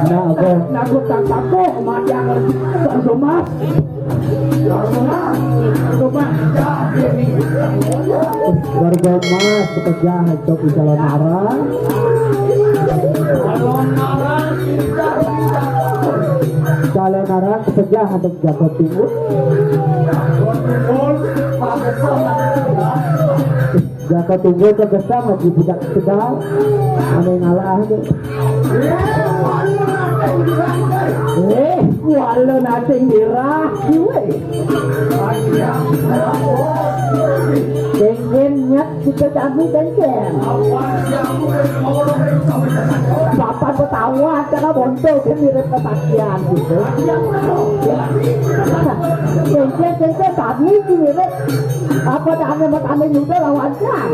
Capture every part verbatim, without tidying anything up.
Nah, apa? Nah, aku tak takut, mati aku. Mas. Mas. Warga Mas, pejah untuk calon arang. Calon arang pejah untuk Jago Timur. Jago Timur kegesang lagi budak tegal. Ane ngalah tu. Eh, wala nating dirah, kiwe. Kengken nyat kita kami kengken. Bapak ketawa karena bonto kan mirip ketakian gitu. Kengken kengken kami mirip apa tane matane juga lawan kan.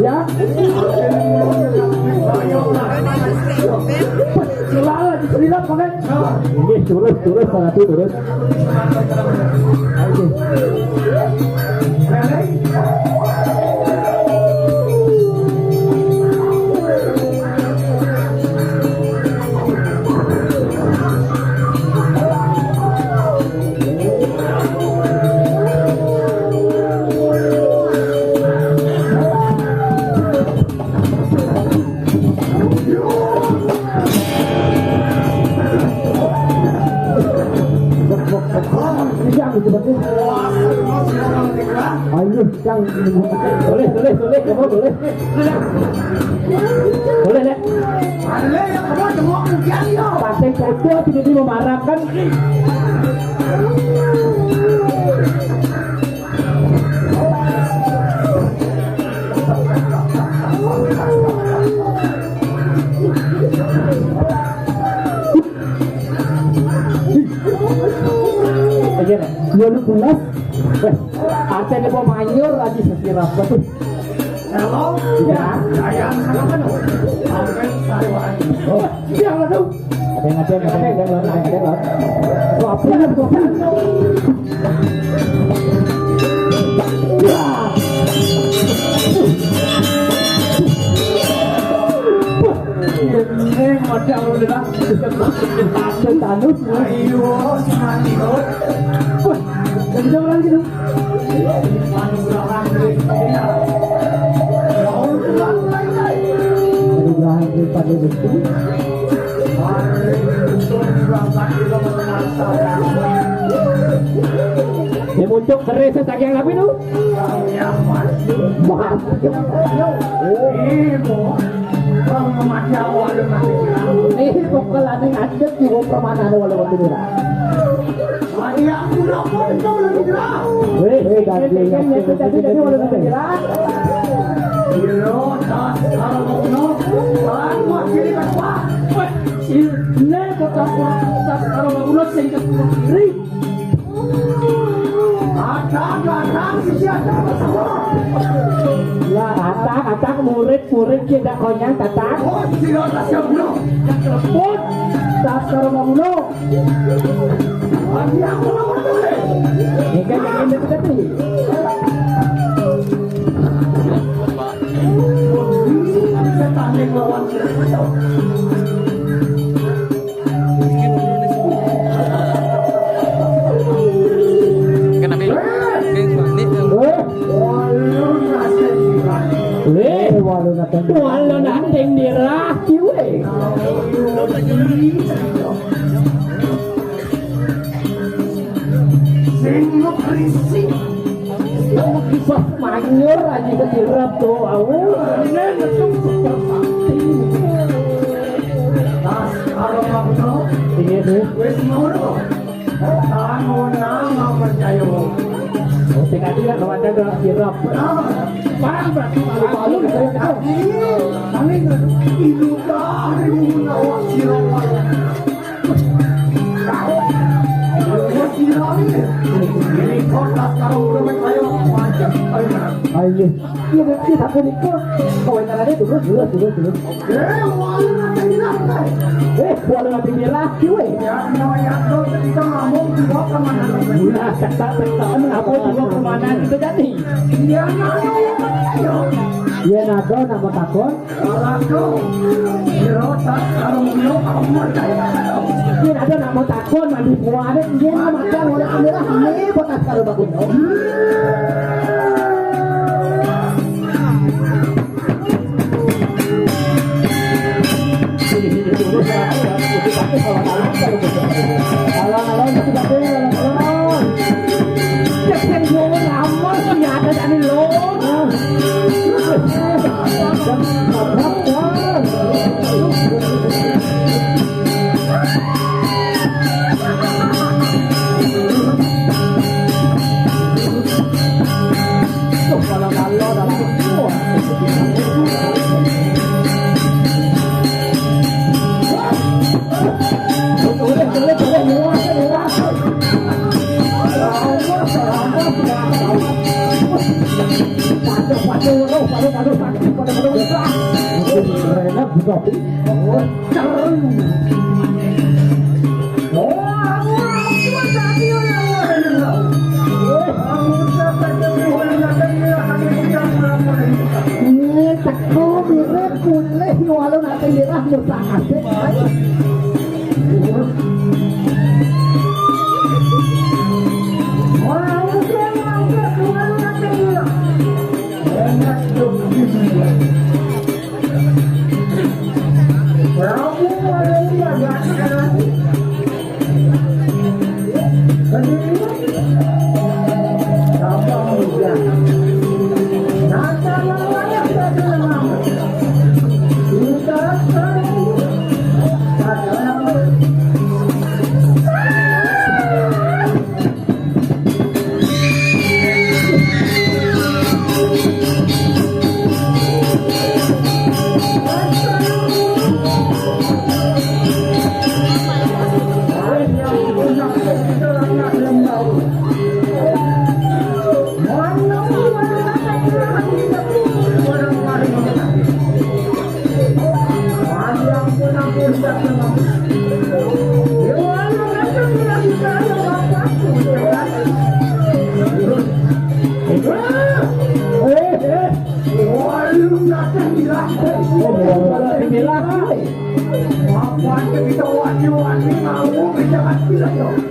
Ya. Selalu diselilap, Pak. Ini turun, turun, Pak Ratu, turun. Ayo, Cang. Boleh, boleh, boleh, kamu boleh. Boleh, Nek. Boleh, ya, kamu cuma ujian, yo. Pasang foto, tiba-tiba memarahkan. Iya, Nek. Dua belas. Eh, artinya mau manyur lagi sesirap tuh. Halo? Ya. Saya sama kan. Sampai saya orang. Oh, iya, aduh. Ada yang ada, ada yang ada, ada yang ada, ada yang ada. Wah, bener, gua bener. Ya. Ini ada, udah. Ayo, semangat. Wah, jadi jauh lagi dong. Anugerah daripada Gusti. Dia muncul dari setagihan api tu. Mas. Ini pokok lagi ngadep di permainan wala-wala. Weh, weh, daging, daging, daging, daging, daging, daging. Ini kota, kota Arab Ulos yang ke kiri. Ada, ada, ada, sisi ada, ada. Lah, atak, atak, murid, murid, kita konyang, tatak. Oh, sisi ada, sisi ada. Yang telepon, tas Arab Ulos. Kenapa? Ini, eh. Eh, walau nanti dirah, kiwe. Sing berisik. Wah, manyur aja ke tirap tuh, au. Ini betul super sakti. Tas, kalau mau betul. Iya, deh. Wes mau dong. Kamu nama percaya. Oh, tinggal dia kalau ada ke tirap. Nah, paham berarti malu-malu. Ini dah, ini mau nawak sirap. Ayo. Iya, berarti tak boleh kok. Kau yang ada terus, terus, terus, terus. Eh, Walu Nating Mirah. Eh, Walu Nating Mirah, kiwe. Ya, no, ya, no, kita ngomong, dibawa kemana? Nah, cakap, cakap, apa dibawa kemana kita jadi? Ya, no, no, ya, no. Iya, nado, nama takon. Yen ada nak mau takon, mandi buah ada, dia nak makan, oleh kamera, ini botak kalau bagus. Alang-alang, kita pakai, alang-alang. Cek yang jual lama, sih ada dari lo. Teko mirip kulih walau nak pendirah mutak asik.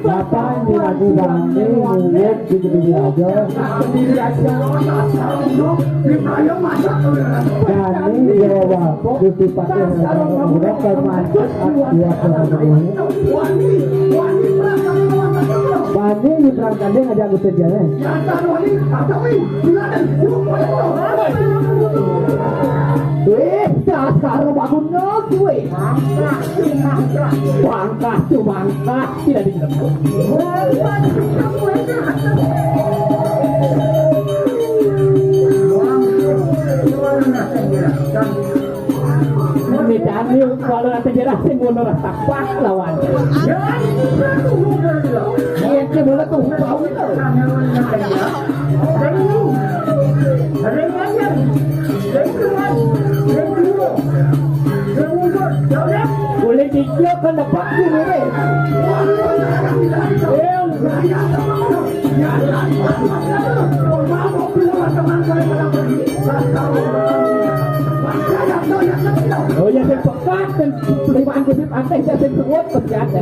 Bapak ini lagi bani, mungkin di sini aja. Bani, Jawa, Bapak, di tempat yang orang termasuk dua orang ini. Bani, di perangkat dia ngajak gue kerja, nih. Eh, dasar bangun nol gue. Bangkah tuh, bangkah. Tidak dikira. Ini Daniel, kalau nanti jerah sih, mau norah tapak lawan. Iya, sih, boleh tuh, tahu itu. Boleh tiga kan dapat sih, boleh. Oh ya, saya pekat dan perubahan gosip aneh, saya sing kuat pasti ada.